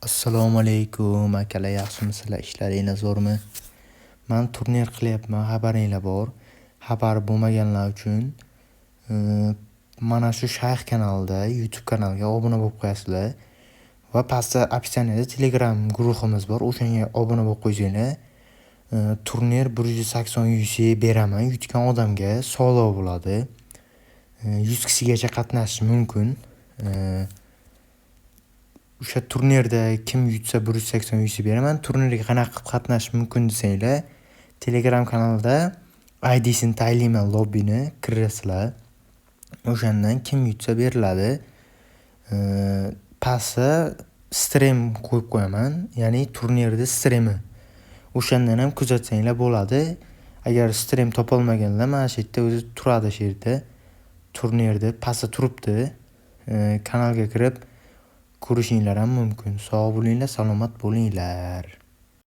Assalomu alaykum akalar, yaxshimisizlar, ishlaringlar zo'rmi? Man turnir qilyapman, xabaringlar bor. Xabari bo'lmaganlar uchun mana shu Shayx kanalida, YouTube kanaliga obuna bo'lib qo'yasizlar va pastda описание da Telegram guruhimiz bor, o'shanga obuna bo'lib qo'ysanglar, turnir 180 UC beraman yutgan odamga, sovg'a bo'ladi. 100 kishigacha qatnashish mumkin. O'sha turnirda kim yutsa 180 UC beraman. Turnirga qanaqa qilib qatnashish mumkin desanglar, Telegram kanalida IDsini tayinlayman, lobbini kirasizlar. O'shandan kim yutsa beriladi. Pastda stream qo'yib qo'yaman, ya'ni turnirni strimi. O'shandan ham kuzatsanglar bo'ladi. Agar stream topolmaganlar, mana shu yerda o'zi turadi, shu yerda. Turnirda pastda turibdi. Kanalga kirib ko'rishinglar ham mumkin. Sog' bo'linglar, salomat bo'linglar.